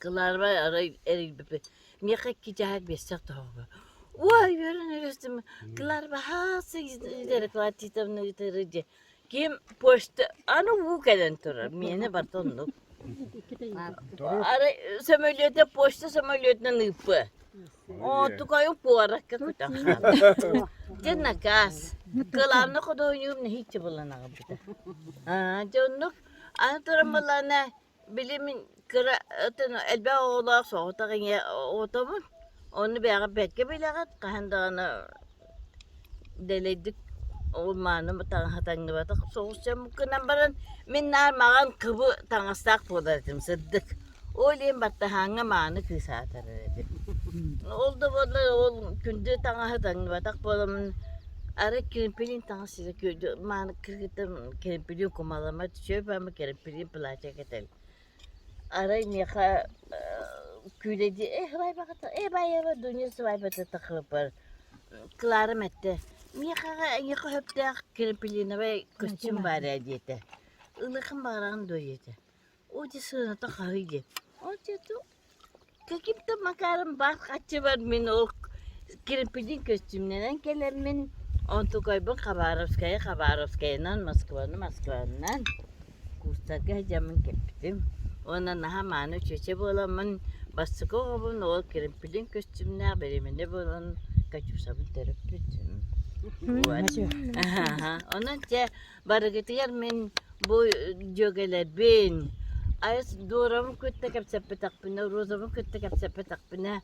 Кылаарбай арай эрийбиппит миэхэ икки чаһы биэстээх тоһоҕо бар уой үөрэн өрөстүм Кылаарба хааса Клара Титовна ыытары дьэ Ким почта аны уу кэлэн турар, миэнэ барыта оннук. Арай сөмөлүөтэ почта сөмөлүөтүнэн ыыппыа. Оотукайы куоракка көтөн хаалла. Дьэ накаас. Кылаанна худуоһунньугум нэһииччэ булан аҕалбыта. Аа, дьэ оннук. Аны туран былаана Били мин кыра отон элбэх оҕолоох соҕотох ийэ оҕотобун. Ону бэйэҕит бэркэ билэҕит, хаһан даҕаны дэлэйдик ол мааны таҥаһа таҥныбатах соҕус дьоммут гынан баран, мин наар маҕан кыбы таҥастаах буолар этим, сырдык. Ол иһин баттаһааҥҥа мааны кыыс аатырар этим. Ол да буоллар ол күндү таҥаһы таҥныбатах буоламмын, арай кирпилин таҥас мааны кыргыттар кирпилин кумаламмат Сөп ама кэрэппилиин платье кэтэн. Арай миэхэ күүлэйдии э свайбаҕыта э баайаба Дуня свайбата тахыппар Кларам эттэ миэхэҕэ эйиэхэ сөптөөх кремпелиновай костюм баар ээ диэтэ. Ылыаххын баҕараҕын дуо диэтэ. Оо дьэ сыаната хаһый диэн. Оо дьэ Каким-то макаром баар хаччыбар мин ол кирпилин көстүүмнэнэн кэлэммин, онтукайбын Хабаровскайы Хабаровскайынан, Москваны Москванан курстарга сылдьаммын кэлбитим. Уонна наһаа мааны чүөчэ буоламмын, бастакы оҕобун ол кирпилин көстүүмнээх беременна буолан Катюшабын төрөппүтүм. Вот. Онон дьэ Барыгытыгар мин бу дьүөгэлэрбин, айас Дорабын кытта кэпсэппэтэхпинэ, Розабын кытта кэпсэппэтэхпинэ,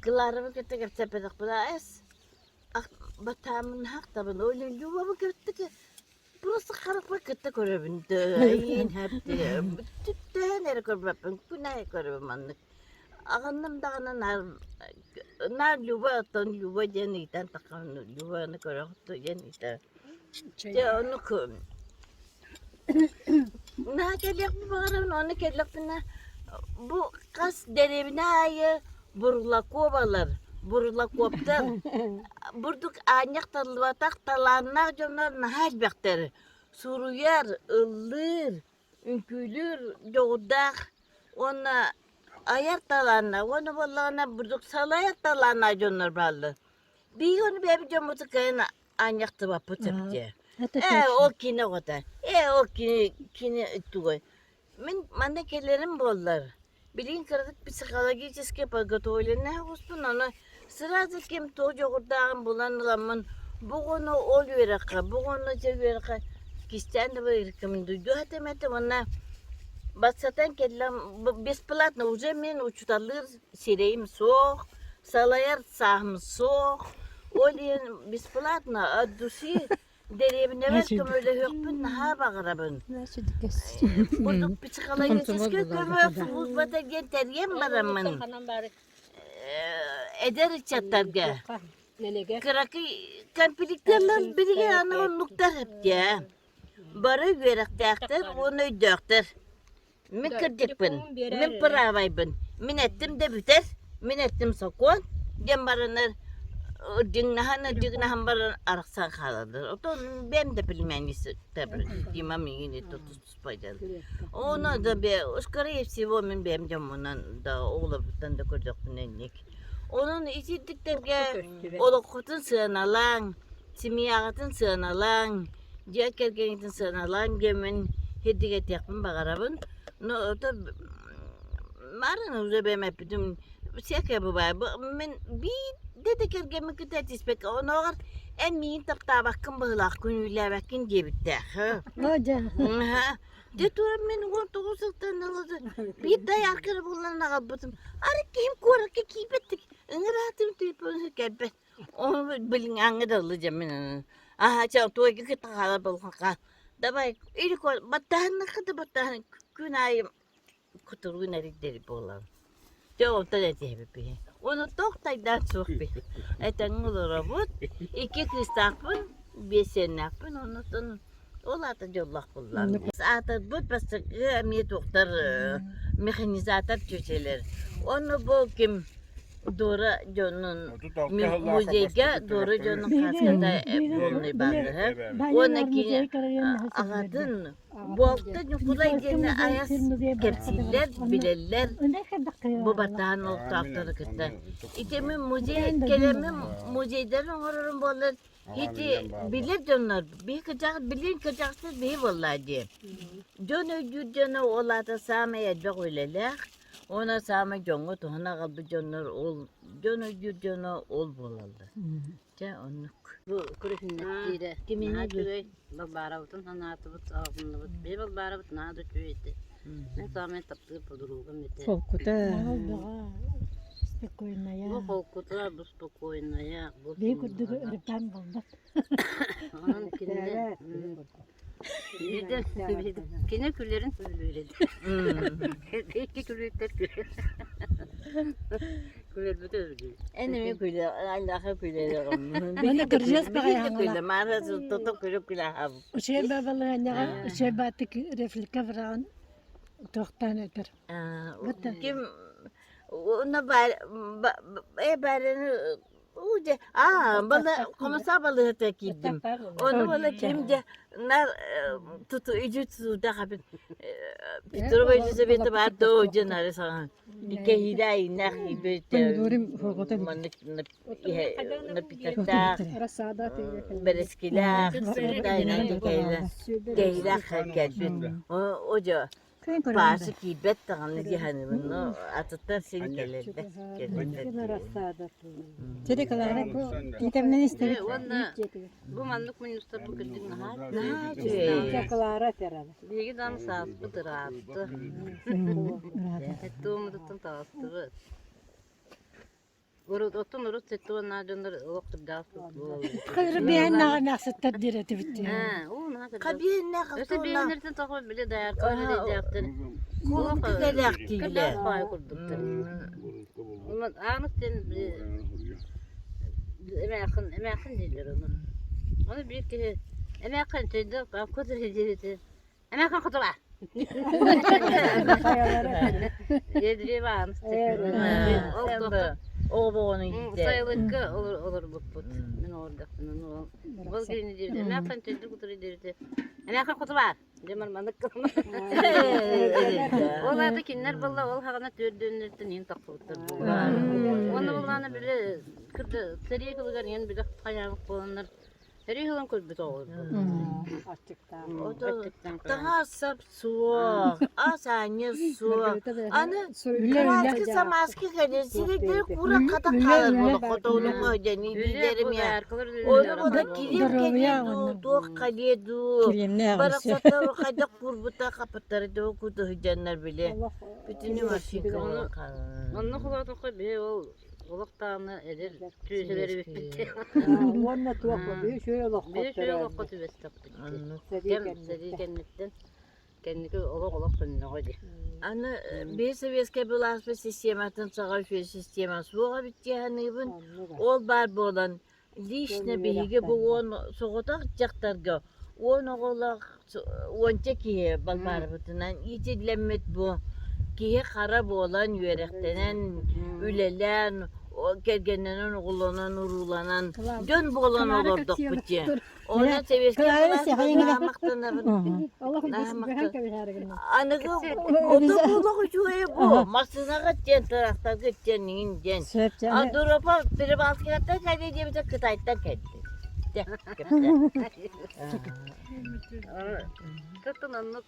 Кларабын кытта кэпсэппэтэхпинэ, айас батааммын ахтабын, ол Любабын кытта просто харахпар кытта көрөбүн эйиин түттээн эрэ көрбөппүн, күн аайы көрөбүн маннык. Аҕынным даҕаны наар наар Люба оттон Люба диэн ыйтан таххабын Любаны көрөҕүт дуо диэн ыйта Дьэ оннук наһаа кэлиэхпин баҕарабын уонна кэллэхпинэ бу хас дэриэбинэ аайы Бурлаковалар, Бурлаковтар бурдук аанньах таллыбатах талааннаах дьоннор наһаа элбэхтэр. Суруйар, ыллыыр, үҥкүүлүүр дьоҕурдаах уонна айар талааннаах уонна буоллаҕына бурдук салайар талааннаах дьоннор бааллар. Биһиги ону бэйэбит дьоммутун кыайан аанньахтыбаппыт сөптөө. Ээ, ол кини оҕото. Ээ, ол кини кини тугуй? Мин манна кэлэрим буоллар, билигин кыратык психологически подготовленная оҕуспун, ону сразу ким туох дьоҕурдааҕын булан ыламмын, бу оҕону ол үөрэххэ, бу оҕону дьэ үөрэххэ кистээн да рекомендуйдуо этим этэ уонна бастатан кэллэм бесплатно уже мин учууталлыыр сирэйим суох, салайар сааһым суох, ол иһин бесплатно от души дэриэбинэбэр көмөлөһүөхпүн наһаа баҕарабын. Бурдук психологическай көмө сулууспата диэн тэрийэн бараммын эдэр ыччаттарга кыракый конфликтыылар билигин аны оннуктар эптээ. Бары үөрэхтээхтэр уонна өйдөөхтөр. Мин кырдьыкпын, мин правайбын, мин эттим да бүтэр, мин эттим сокуон. Диэн бараннар ырдьыгынаһан ырдьыгынаһан баран арахсан хаалаллар. Оттон бэйэм да племянницабын Дима миигин тутуспайдан. Ону да бе скорее всего мин бэйэм дьоммунан да оҕолорбуттан да көрдөхпүнэ инник. Онон итирдиктэргэ олоххутун сыаналааҥ, семьяҕытын сыаналааҥ, дьиэ кэргэҥҥитин сыаналааҥ диэммин сирдигэтиэхпин баҕарабын. Но это марын уже бэйэм эппитим всякое бывает. Мин биирдэ да кэргэммин кытта этиспэккэ, онооҕор эн миигин таптаабаккын быһыылаах, күнүүлээбэккин диэбиттээх. Дьэ туран мин 19 сылтан ыла биир доярка эрэ булан аҕалбытым. Арыт киһим куоракка киирбэттик ыҥыраатым телефону кэлбэт. Ону билиҥҥээҥҥэ дылы дьэ мин аһа чэ туойга кытта хаалар буоллахха давай или баттаһыннахха да баттаһын күн аайы кутуругун эрийдэр буолан. Дьэ онтон этиһэбиппин. Ону туох тайдаан суох би. Этэҥҥэ олоробут. Икки кыыстаахпын, биэс сиэннээхпин, оннуттан ол аата дьоллоох буоллаҕым. Аатырбыт бастакы эмиэ туохтар механизатор чүөчэлэр. Онно бу ким Дора дьонун музейга Дора дьонун хааската полный бааллар. Уонна кини аҕатын Буолта Ньукулай диэн айас кэпсииллэр, билэллэр бу баттаһан олохтоохтору кытта. Ити мин музей кэлэммин музейдарын оҥорорум буоллар ити билэр дьоннор биһи кырдьаҕас билин кырдьаҕастар биһи буоллаа дии. Дьон өйдүүр дьоно ол аата саамай элбэх үлэлээх уонна саамай дьоҥҥо туһаны аҕалбыт дьоннор ол дьон өйдүүр дьоно ол буолаллар. Чэ оннук.
Бу күрүһүннэттиирэ наһаа үчүгэй. Балбаарабытын санаатыбыт, аҕынныбыт. Бэйэ Балбаарабыт наһаа да үчүгэй этэ. Мин саамай таптыыр подругам этэ.
Холкута. Спокойная.
Бу холкута, бу спокойная, бу
Бэйэ курдук ырытан булбат.
Онон кинини Кини күлэрин сөбүлүүр этэ. Икки күлүүттэр күлэр. Күлэрбит өбүлүүр.
Эн эмиэ күлэ, айлаха күлэрэҕим.
Манна кырдьыас
Биһиги күлэ, маара тото күлүк күлэхаб.
Үчүгэй бабалыанньаҕа үчүгэй баатык реплика быраҕан туохтаан этэр.
Ким уна э барыны Уу аа бала хомуса балыһата киирдим. Ону бала ким дьэ нар туту үдү тутууда хабын Петрова Елизавета бар доо дьэ нары саҕан кэһиилэ айыннаах киирбит маннык напитоктаах бэрэскилээх кэһиилээх кэлбит. О дьэ Паша киирбэт даҕаны дии саныыбын, но атыттан син кэлэллэр, кэлэллэр.
Чэ Клара, бу киитэмнэн истэбит.
Уонна бу маннык мунньустар бу кырдьык наһаа
Наһаа үчүгэй.
Клара этэр
Биһиги даҕаны сааспыт ыраатта. Туомутуттан таҕыстыбыт. Урут оттон урут сеттуоннаах дьоннор олох кырдьаҕас
Хыры биһэннэҕэ махсаттар диир этибит.
Хабиэннэх
Өссө биһэннэртэн тоҕо били даярка үлэлээхтэр.
Култугэлээхтиилэр.
Кырдьаҕас курдуктар. Ааныс диэн эмээхин эмээхин дииллэр ону. Ону биир киһи эмээхин чөйдө кутур диэбитэ Эмээхин хотула. Едриван.
Оҕобоҕону иитэ.
Сайылыкка олорбуппут. Мин олордохпун. Ол киһини диэбит. Эмээхин төрдү кутур диэбит. Эмээхин хотула. Дьэмэр манык Ол аата кинилэр буолла ол хаҕана түөрдүөннэртэн иин тахсыбыттар буолла. Уонна буоллаана били кырда сэрии кылыгар иин били хайаабыт буоланнар Сэрии сылын көрбүт оҕолорбут.
Таҥас-сап суох, ас аанньа суох. Аны кыраски самааски кэлэр сирэйдэри кууран хатан хаалар буола хотоолуҥҥа дьэни биилэрим я. Ону буола кириэм кэлиэ дуу, туох кэлиэ дуу. Барахсаттар хайдах куурбута хапыттары дуу кутуһудьаннар били. Бүтүнү машинка буолан хаалар.
Онно холоотоххо биһи ол Олох даҕаны эдэр түөһэлэр эбиппит.
Уонна туох биир үчүгэй олоххо
Биир үчүгэй олоххо түбэстэхпит. Кэм сэрии кэнниттэн кэнники олох олох төннөҕө дии.
Аны биир советскай былааспыт систематын саҕа үчүгэй система суох эбит дии саныыбын. Ол баар буолан лично биһиги бу уон соҕотох дьахтарга уон оҕолоох уонча киһи балбаарбытынан иитиллэммит бу киһи хара буолан үөрэхтэнэн үлэлээн. Кэргэннэнэн, оҕолонон, урууланан, дьон буолан олордохпут дии. Онон сэбиэскэй былаас махтанабын. Аныгы ото буолуох үчүгэйэ бу. Массыынаҕа диэн, тыраахтарга диэн, иҥин диэн. А Дуропа Прибалтикаттан кэлиэ диэбитэ Кытайтан кэлбит.
Кытын оннук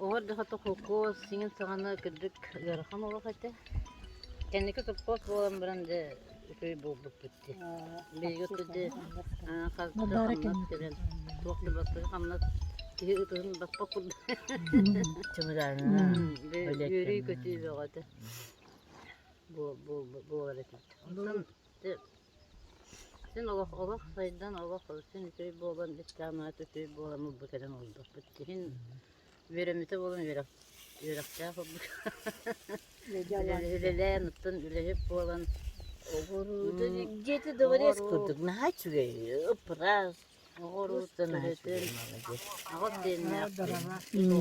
Оҕо эрдэххэ холкуос сиҥин саҕана кырдьык ыарахан олох этэ. Кэнники сопхуос буолан баран дьэ үчүгэй буолбуппут дии. Биһиги дьэ хас да хамнас кэлэн туох да бастакы хамнас киһи ытыһын баспах курдук. Үөрүү-көтүү бөҕөтө буолар этибит. Онтон Син олох олох сайдан олох син үчүгэй буолан истэҕин аайы үчүгэй буолан ылбыт кэлэн олордохпут. Киһин үөрэммитэ буолан үөрэх үөрэхтээх курдук үлэлээн оттон үлэһит буолан
Дьиэтэ дворец курдук наһаа үчүгэй ыпыраас
оҕо-уруу төрөтөн аҕыс сиэннээхпин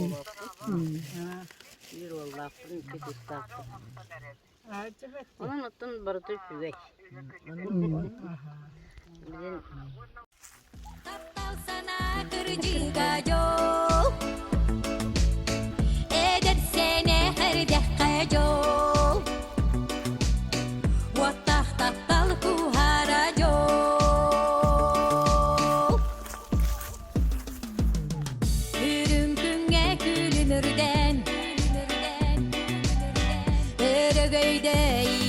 биир уоллаахпын икки кыыстаахпын Онон оттон барыта үчүгэй. Билин
Таптал санаа кырдьыга дьол Эдэр сэнэх эрдэххэ дьол Уоттаах таптал куһара дьол Үрүҥ күҥҥэ күлүмүрдэн Өрөгөйдөй.